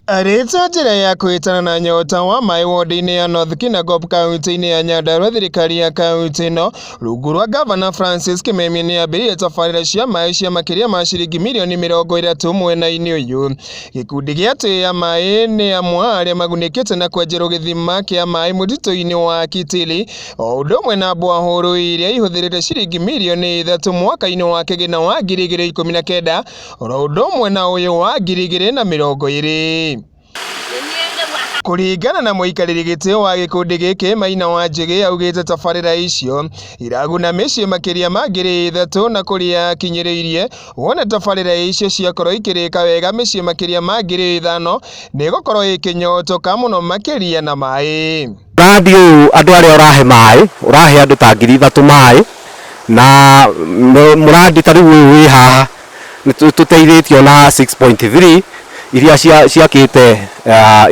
Arĩ ta njĩra ya kũhĩtana na nyota wa maĩ wodi-inĩ ya North Kinangop kaunti-inĩ ya Nyandarua thirikari ya kaunti ĩno rungu rwa gavana Francis Kimemia nĩ yambĩrĩirie tabarĩra cia maĩ cia makĩria ma ciringi mirioni 30 mwena-inĩ ũyũ. Gĩkundi gĩa Tĩĩa Maĩ nĩ amwe a arĩa magunĩkĩte na kwenjerwo gĩthima kĩa maĩ mũtitũ-inĩ wa Kitili o ũndũ ũmwe na mbwahũrũ iria ihũthĩrĩte ciringi mirioni 3 mwaka-inĩ wa kĩgĩna wa 2019 oro ũndũ ũmwe na ũyũ wa 2020. Kũringana na mũikarĩri gĩtĩ wa gĩkundi gĩkĩ Maina wa Njĩgĩ augĩte tabarĩra icio iraguna mĩciĩ makĩria ma 3000 na kũrĩa akinyĩrĩirie wona tabarĩra icio ciakorwo ikĩrĩka wega mĩciĩ makĩria ma 5000 nĩ ĩgũkorwo ĩkĩnyotoka mũno makĩria na maĩ. Mũrandi ũyũ andũ arĩa ũrahe maĩ, ũrahe andũ ta 3000 maĩ, na mũrandi ta rĩu ũyũ wĩ haha nĩ tũteithĩtio na 6.3 iria ciakĩte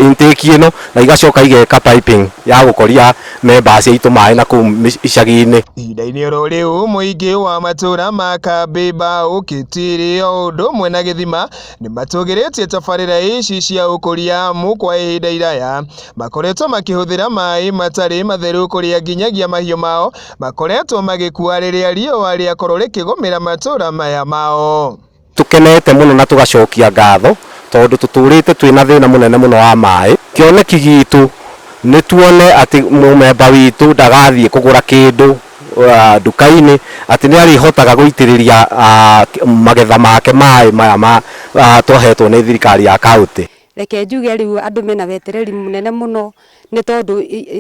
intake ĩno na igacoka igeka piping ya gũkoria members aitũ maĩ na kũu icagi-inĩ. Ihinda-inĩ oro rĩu mũingĩ wa matũra ma Kambĩ, Mbaũ, Kitiri o ũndũ ũmwe na Gĩthima nĩ matũgĩrĩtie tabarĩra ici cia ũkũria amu kwa ihinda iraya makoretwo makĩhũthĩra maĩ matarĩ matheru kũrĩa nginyagia mahiũ mao makoretwo magĩkua rĩrĩa riũa rĩakorwo rĩkĩgũmĩra matũra maya mao. Tũkenete mũno na tũgacokia ngatho tondũ tũtũrĩte twĩna thĩna mũnene mũno wa maĩ. Kĩoneki gitũ nĩ tuone atĩ mũmemba witũ ndagathiĩ kũgũra kĩndũ nduka-inĩ, atĩ nĩ arĩhotaga gũitĩrĩria magetha make maĩ maya ma twahetwo nĩ thirikari ya kaũntĩ. Reke njuge rĩu andũ mena wetereri mũnene mũno nĩ tondũ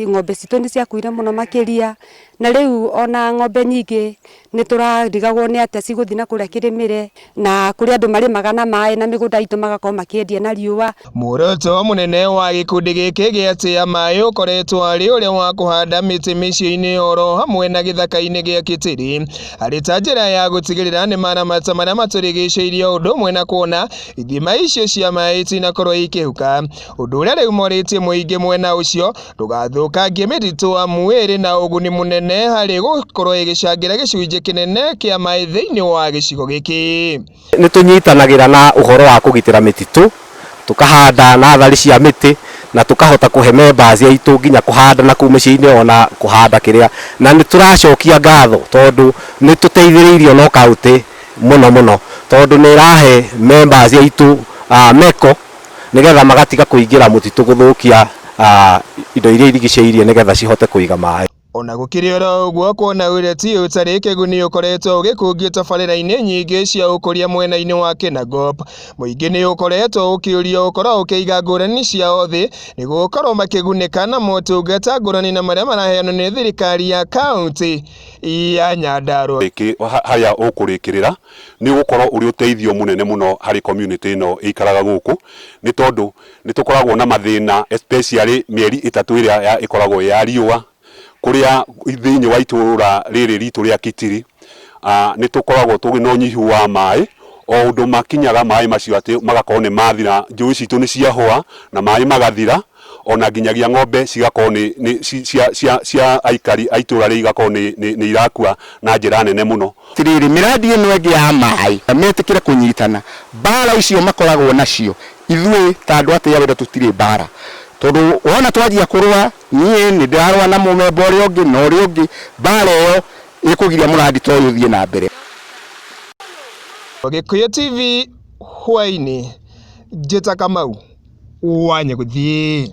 ng'ombe citũ nĩ ciakuire mũno makĩria, na rĩu ona ng'ombe nyingĩ nĩ tũrarigagwo nĩ atĩa cigũthiĩ na kũrĩa kĩrĩmĩre, na kũrĩ andũ marĩmaga na maĩ na mĩgũnda itũ magakorwo makĩendia na riũa. Muoroto mũnene wa gĩkundi gĩkĩ gĩa Tĩĩa Maĩ ũkoretwo arĩ ũrĩa wa kũhanda mĩtĩ mĩciĩ-inĩ oro hamwe na gĩthaka-inĩ gĩa Kitili arĩ ta njĩra ya gũtigĩrĩra nĩ maramata marĩa matũrigicĩirie o ũndũ ũmwe na kuona ithima icio cia maĩ itinakorwo ikĩhuka, ũndũ ũrĩa rĩu morĩtie mũingĩ mwena ũcio ndũgathũkangie mĩtitũ amu ĩrĩ na ũguni mũnene harĩ gũkorwo ĩgĩcangĩra gĩcunjĩ kĩnene kĩa maĩ thĩinĩ wa gĩcigo gĩkĩ. Nĩ tũnyitanagĩra na ũhoro wa kũgitĩra mĩtitũ, tũkahanda nathari cia mĩtĩ na tũkahota kũhe members aitũ nginya kũhanda na kũu mĩciĩ-inĩ ona kũhanda kĩrĩa, na nĩ tũracokia ngatho tondũ nĩ tũteithĩrĩirio no kaũntĩ mũno mũno tondũ nĩ ĩrahe members aitũ meko nĩgetha magatiga kũingĩra mũtitũ gũthũkia indo iria irigicĩirie nĩgetha cihote kũiga maĩ. Ona gũkĩrĩ oro ũguo kuona ũreti ũtarĩ kĩguni ũkoretwo ũgĩkungio tabarĩra-inĩ nyingĩ cia ũkũria mwena-inĩ wa Kinangop, mũingĩ nĩ ũkoretwo ũkĩũrio ũkorwo ũkĩiga ngũrani ciao thĩ nĩguo gũkorwo makĩgunĩka na motungata ngũrani na marĩa maraheanwo nĩ thirikari ya kaunti ya Nyandarua. Harĩa ũkũrĩkĩrĩra nĩ ũgũkorwo ũrĩ ũteithio mũnene mũno harĩ community ĩno ĩikaraga gũkũ, nĩ tondũ nĩ tũkoragwo na mathĩna especially mĩeri 3 ĩrĩa ĩkoragwo ĩ ya riũa, kũrĩa thĩinĩ wa itũra rĩrĩ ritũ rĩa Kitili nĩ tũkoragwo twĩ na ũnyihu wa maĩ, o ũndũ makinyaga maĩ macio atĩ magakorwo nĩ mathira, njũĩ citũ nĩ ciahũa na maĩ magathira, ona nginyagia ng'ombe cigakorwo nĩ cia cia aikari a itũra rĩrĩ igakorwo nĩ irakua na njĩra nene mũno. Atirĩrĩ, mĩrandi ĩno ĩngĩ ya maĩ metĩkĩre kũnyitana, mbara icio makoragwo nacio, ithuĩ ta andũ a Tĩĩa Wendo tũtirĩ mbara, tondũ wona twanjia kũrũa, niĩ nĩ ndĩrarũa na mũmemba ũrĩa ũngĩ na ũrĩa ũngĩ, mbara ĩyo ĩkũgiria mũrandi ta ũyũ ũthiĩ na mbere. Gĩkũyũ TV hwaĩ-inĩ, njĩta Kamau wa Nyagũthiĩ.